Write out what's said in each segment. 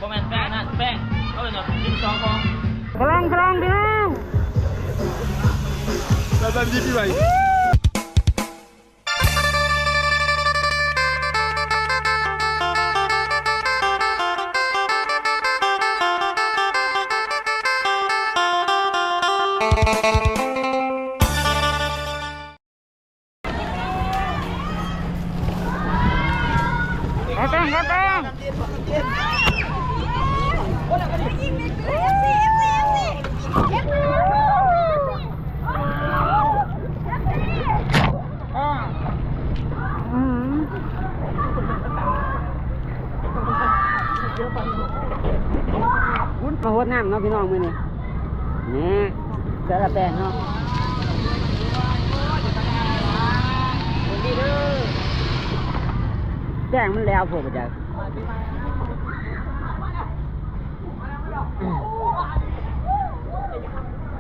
ບໍ່ແມ່ນແປ້ງນັ້ນ ແປ້ງ ເຂົາເອີ້ນວ່າດິນສອພອງ. ພະລັງ ພະລັງ ພະລັງ ແບບນີ້ໄປ. ອືມ ມາຫົດນ້ຳເນາະພີ່ນ້ອງ ມື້ນີ້ ນີ້ ເສື້ອກະແຕງເນາະ ແຕງມັນແລ້ວໂພດບໍ່ຈັກ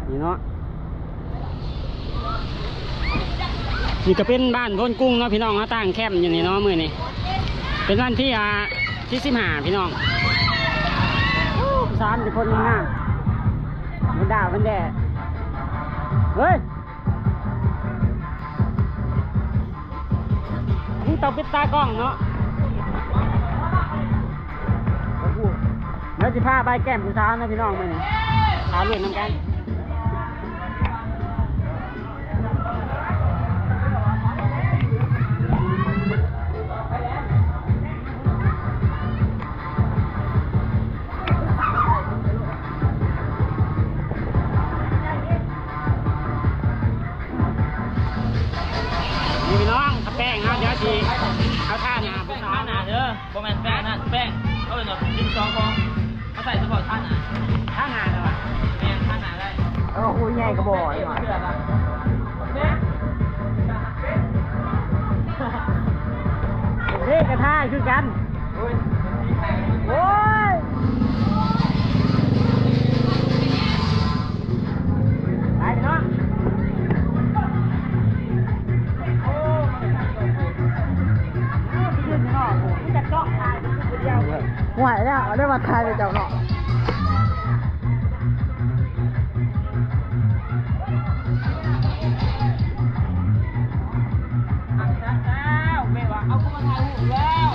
ນີ້ເນາະ. ນີ້ກະເປັນບ້ານໂພນກຸງເນາະພີ່ນ້ອງ ເຮົາຕັ້ງແຄມຢູ່ນີ້ເນາະ ມື້ນີ້ເປັນວັນທີ ອ່າ ທີສິບຫ້າພີ່ນ້ອງ. ໂອ້ ສາມຄົນງາມ ມັນດາວມັນແດດ ເຮີ້ຍ. ນີ້ຕ້ອງປິດຕາກ້ອງເນາະ ດຽວຊິພາໄປແກ້ມຜູ້ສາວເນາະພີ່ນ້ອງ ມື້ນີ້ ຖ້າລຸ້ນນຳກັນ. ນີ້ພີ່ນ້ອງ ກະແປ້ງເຮົາ ດຽວຊິເອົາທາໜ້າຜູ້ສາວ ທາໜ້າເດີ ບໍ່ແມ່ນແປ້ງນັ້ນ ແປ້ງ ເຂົາເອີ້ນວ່າດິນສອພອງ ເຂົາໃຊ້ສະເພາະທາໜ້າ ທາໜ້າເດີວ່າ ແມ່ນ ທາໜ້າໄດ້. ເອີ ຫູໃຫຍ່ກະບໍ່ ເດ້ ກະທາຄືກັນ. ໂອ້ຍ ໄປເນາະ ໂອ້ຍ ເອົາໄປຢືນເນາະ ມີແຕ່ກ້ອງຖ່າຍຢູ່ຜູ້ດຽວ. ຫວຍແລ້ວ ໄດ້ມາຖ່າຍເຈົ້າເນາະ. ແມ່ວ່າ ເອົາ ຄືມາຖ່າຍຮູບແລ້ວ.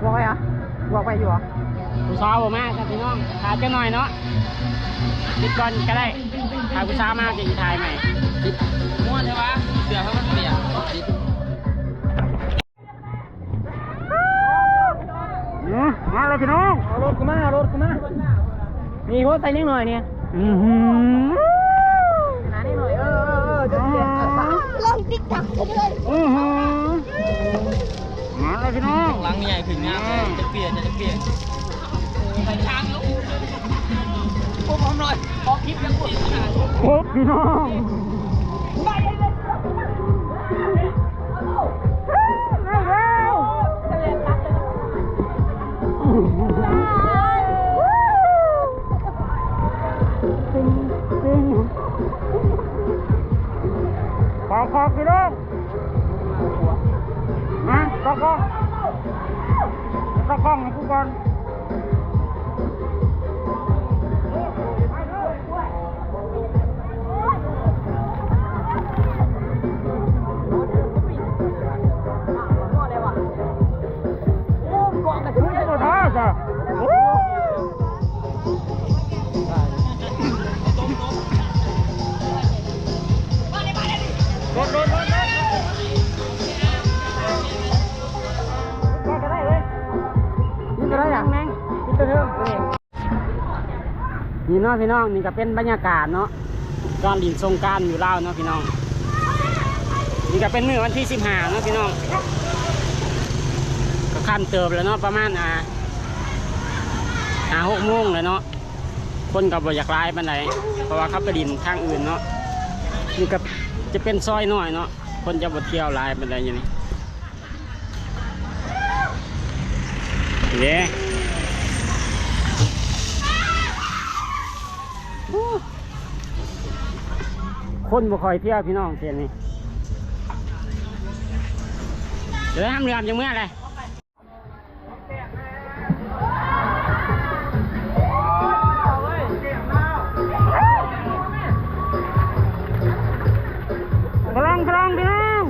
ບອກໄປຫວາ? ບອກໄປຢູ່ຫວາ? ຜູ້ສາວບໍ່ມາຈ້ະພີ່ນ້ອງ ຖ້າຈັກໜ້ອຍເນາະ ປິດກ່ອນກະໄດ້ ຖ້າຜູ້ສາວມາຈຶ່ງຖ່າຍໃໝ່. ມ່ວນແທ້ຫວາ? ເສື້ອເຮົາມັນປຽກ. ອືມ ມາແລ້ວພີ່ນ້ອງ ເອົາລົດກູມາ ເອົາລົດກູມາ ນີ້ໂພດໃສ່ເດັກນ້ອຍນີ້ ອືຫື ເອີ ເອີ ເອີ ເອີ ລົງຕິກຕັອກຊະເລີຍ ອືຫື ມາແລ້ວພີ່ນ້ອງ ຫຼັງນີ້ໃຫຍ່ຂຶ້ນງາມ ອືມ ຈະປ່ຽນ ຈະປ່ຽນ ໂອ້ຍ ໄປທາງລູກ ໂອ້ຍ ຄວາມນ້ອຍ ຂໍຄລິບຍັງຄົບ ຄົບພີ່ນ້ອງ ໄປເລີຍ ເປັນ ເປັນ ຂໍຂອບພີ່ນ້ອງ ມາ ຕາກ້ອງ ຕາກ້ອງໃຫ້ກູກ່ອນ. ນີ້ເນາະພີ່ນ້ອງ ນີ້ກະເປັນບັນຍາກາດເນາະ ການຫຼິ້ນສົງການຢູ່ລາວເນາະພີ່ນ້ອງ ນີ້ກະເປັນມື້ວັນທີສິບຫ້າເນາະພີ່ນ້ອງ ກະຄ່ຳເຕີບແລ້ວເນາະ ປະມານ ອ່າ ຫ້າຫົກໂມງແລ້ວເນາະ ຄົນກະບໍ່ຢາກຫຼາຍປານໃດ ເພາະວ່າເຂົາໄປຫຼິ້ນທາງອື່ນເນາະ ນີ້ກະຈະເປັນຊອຍນ້ອຍເນາະ ຄົນຈະບໍ່ທ່ຽວຫຼາຍປານໃດຢູ່ນີ້. ເດ້ ຄົນບໍ່ຄ່ອຍທ່ຽວພີ່ນ້ອງເສັ້ນນີ້ ເດີນທາງເຫຼືອມຈັ່ງເມືອແຫຼະ. ກຳລັງ ກຳລັງ ກຳລັງ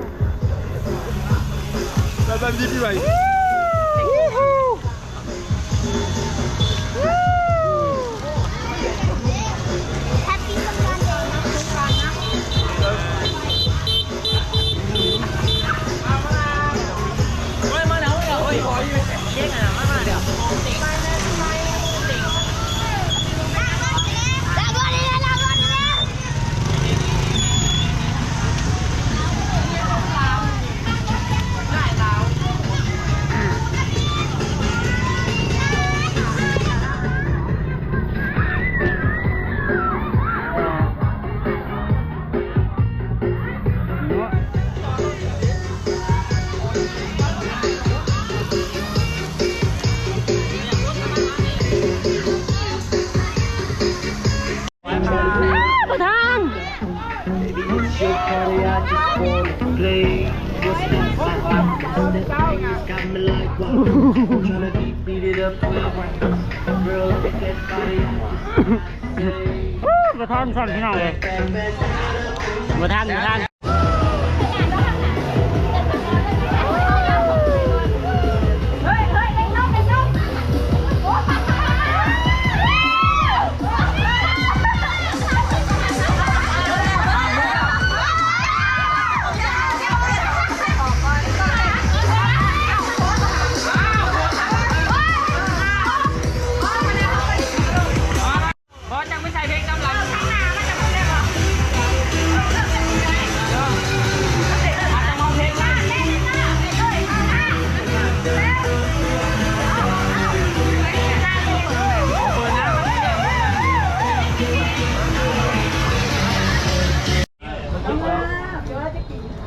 ປະທານ ປະທານສັ່ນ ພີ່ນ້ອງເອີຍ ປະທານ ປະທານ. ບໍ່ ຈັ່ງໄປໃສ່ເພງນຳຫຼັງ ຂ້າງໜ້າມັນຈະບໍ່ໄດ້ບໍ່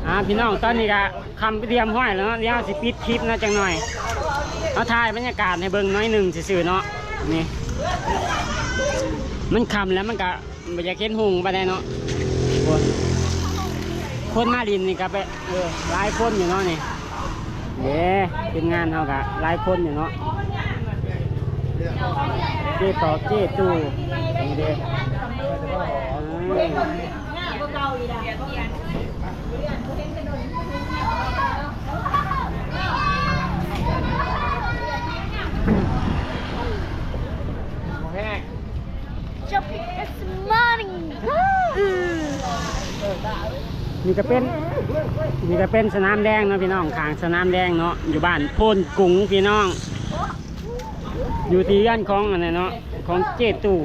ອ່າ ພີ່ນ້ອງ ຕອນນີ້ກະ ຄ່ຳໄປຮຽບຮ້ອຍແລ້ວເນາະ ດຽວເຮົາຊິປິດຄລິບເນາະຈັກໜ່ອຍ. ເຮົາຖ່າຍບັນຍາກາດໃຫ້ເບິ່ງໜ້ອຍໜຶ່ງຊື່ໆເນາະ. ນີ້ ມັນຄ່ຳແລ້ວ ມັນກະບໍ່ຢາກເຫັນຮຸ່ງປານໃດເນາະ. ໂອ້ຍ ຄົນມາຫຼິ້ນນີ້ກະແບບ ເອີ ຫຼາຍຄົນຢູ່ເນາະນີ້. ເດ້ ທີມງານເຮົາກະຫຼາຍຄົນຢູ່ເນາະ ເຈ້ຕອບເຈ້ຕູ້ ນີ້ເດ້ ເອີ. ນີ້ກະເປັນ ນີ້ກະເປັນສະໜາມແດງເນາະພີ່ນ້ອງ ຂ້າງສະໜາມແດງເນາະ ຢູ່ບ້ານໂພນກຸງພີ່ນ້ອງ. ຢູ່ທີ່ເຮືອນຂອງອັນນັ້ນເນາະ ຂອງເຈ້ຕູ້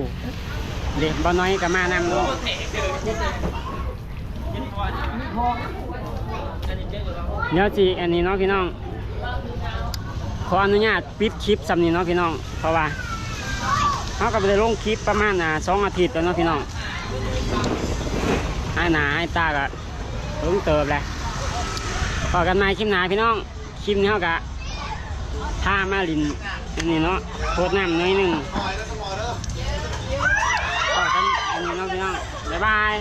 ເດ້ ບ່າວນ້ອຍກະມານຳເນາະ. ດຽວຊິອັນນີ້ເນາະພີ່ນ້ອງ ຂໍອະນຸຍາດປິດຄລິບສ່ຳນີ້ເນາະພີ່ນ້ອງ ເພາະວ່າເຮົາກະບໍ່ໄດ້ລົງຄລິບປະມານ ອ່າ ສອງອາທິດແລ້ວເນາະພີ່ນ້ອງ. ຫາຍໜ້າຫາຍຕາກະ ເຖິງເຕີບແຫຼະ. ພໍ້ກັນໃໝ່ຄລິບໜ້າພີ່ນ້ອງ. ຄລິບນີ້ເຮົາກະພາມາຫຼິ້ນອັນນີ້ເນາະ ໂພດນ້ຳໜ້ອຍໜຶ່ງ. ພໍ້ກັນອັນນີ້ເນາະພີ່ນ້ອງ ບາຍບາຍ.